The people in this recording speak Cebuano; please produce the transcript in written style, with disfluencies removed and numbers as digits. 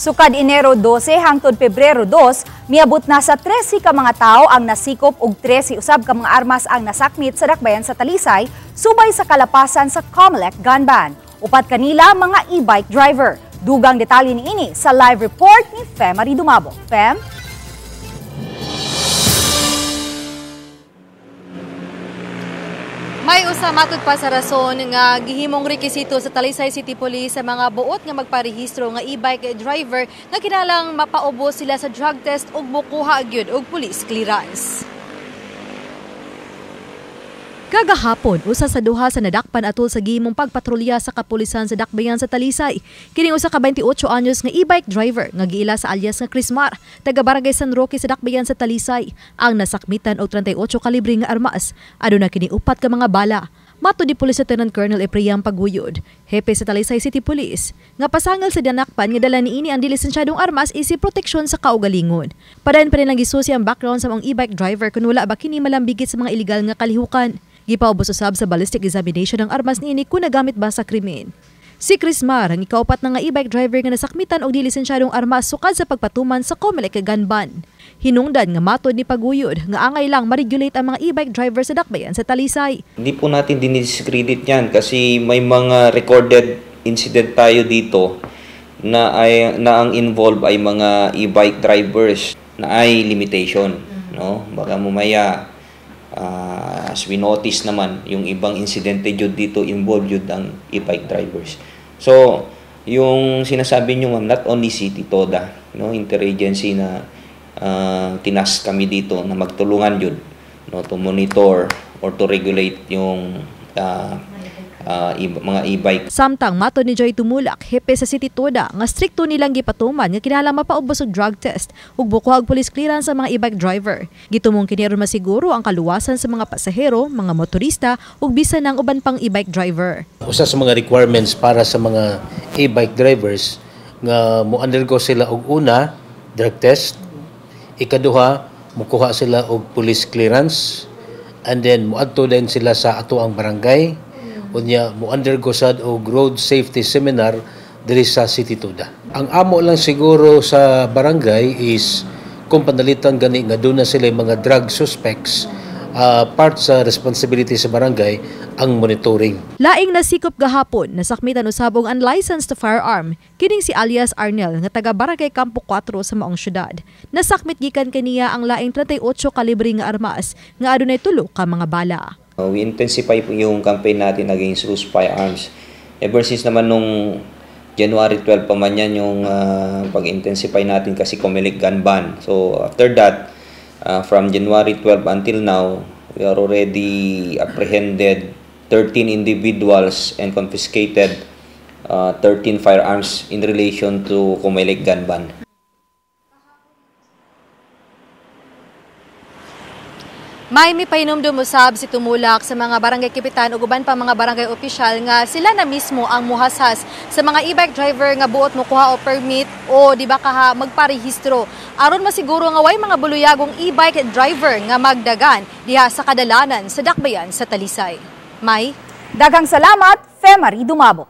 Sukad Enero 12 hangtod Pebrero 2, miabot na sa 13 ka mga tawo ang nasikop ug 13 usab ka mga armas ang nasakmit sa Dakbayan sa Talisay subay sa kalapasan sa COMELEC gun ban. Upat kanila mga e-bike driver. Dugang detalye niini sa live report ni Femary Dumabo. Fem? May usa matud pa sa rason nga gihimong rekisito sa Talisay City Police sa mga buot nga magparehistro nga e-bike driver nga kinalang mapaubos sila sa drug test ug mokuha gyud og police clearance. Kagahapon, usa sa duha sa nadakpan atol sa gihimong pagpatrolya sa kapulisan sa Dakbayan sa Talisay. Kining usa ka 28 anyos nga e-bike driver nga giila sa alias nga Chrismar, taga Barangay San Roque sa Dakbayan sa Talisay, ang nasakmitan og 38 kalibre nga armas. Aduna kini upat ka mga bala. Matod ni Police Lieutenant Colonel Epriam Paguyod, hepe sa Talisay City Police, nga pasangal sa dinakpan nga dala niini ang dilisensyadong armas isip proteksyon sa kaugalingon. Padayon pa nilang gisusi ang background sa mga e-bike driver kung wala ba kini malambigit sa mga iligal nga kalihukan. Gipaubos usab sa ballistic examination ang armas niini kung nagamit ba sa krimen. Si Chrismar ang ikaupat na nga e-bike driver nga nasakmitan og dilisensyadong armas sukad sa pagpatuman sa COMELEC gun ban. Hinungdan nga matod ni Paguyod nga angay lang ma-regulate ang mga e-bike driver sa Dakbayan sa Talisay. Hindi po natin dinidiscredit yan kasi may mga recorded incident tayo dito na ang involved ay mga e-bike drivers na ay limitation, no? Baka mamaya as we notice naman, yung ibang insidente jud dito involved jud ang e-bike drivers. So, yung sinasabi nyo ma'am, not only City Toda, no, interagency na tinas kami dito na magtulungan jud, no, to monitor or to regulate yung mga e-bike. Samtang matod ni Joy Tumulak, hepe sa City Toda, nga strikto nilang gipatuman nga kinahanglan mapaubos og drug test ug bukuha og police clearance sa mga e-bike driver. Gitumong kini aron masiguro ang kaluwasan sa mga pasahero, mga motorista ug bisan ang uban pang e-bike driver. Usa sa mga requirements para sa mga e-bike drivers nga mo-undergo sila og una, drug test, ikaduha, mukuha sila og police clearance, and then moadto din sila sa ato ang barangay. Unya mo undergo sad og road safety seminar diri sa City Toda. Ang amo lang siguro sa barangay is kung panalitan gani nga doon na sila mga drug suspects, part sa responsibility sa barangay ang monitoring. Laing nasikop gahapon, nasakmitan usab og unlicensed firearm kining si alias Arnel nga taga Barangay Campo 4 sa maong syudad. Nasakmit gikan kaniya ang laing 38 kalibre nga armas nga adunay tulo ka mga bala. We intensify po yung campaign natin against loose firearms. Ever since naman nung January 12 pa man yan yung pag-intensify natin kasi COMELEC gun ban. So after that, from January 12 until now, we are already apprehended 13 individuals and confiscated 13 firearms in relation to COMELEC gun ban. May mipahinumdum usab si Tumulak sa mga barangay kapitan ug uban pa mga barangay opisyal nga sila na mismo ang muhashas sa mga e-bike driver nga buot mokuha og permit o di ba kaha magparehistro aron masiguro nga way mga buluyagong e-bike driver nga magdagan diha sa kadalanan sa Dakbayan sa Talisay. May daghang salamat, Femary Dumabo.